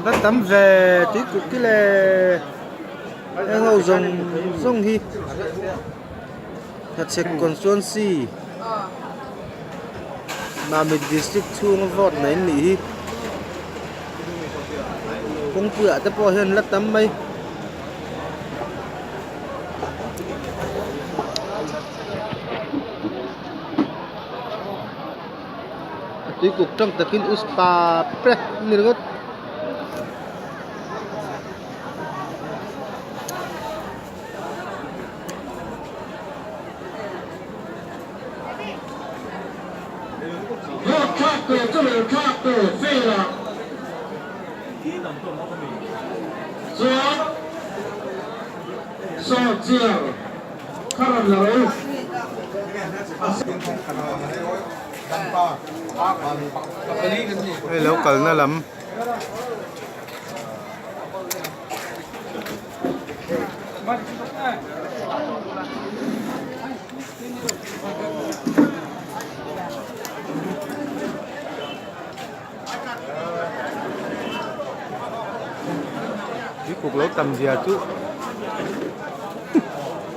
Va tam ve tui kuk hi le heng ho zawng zawng hi hachhek constituency Mamit district chhunga vote nei an nih hi kawngpuiah te pawh hian la tam mai. A tuikuk tang takin us pa pre a ni ringawt. Hei lo kalna lam. Tuikuk lo tam zia chu.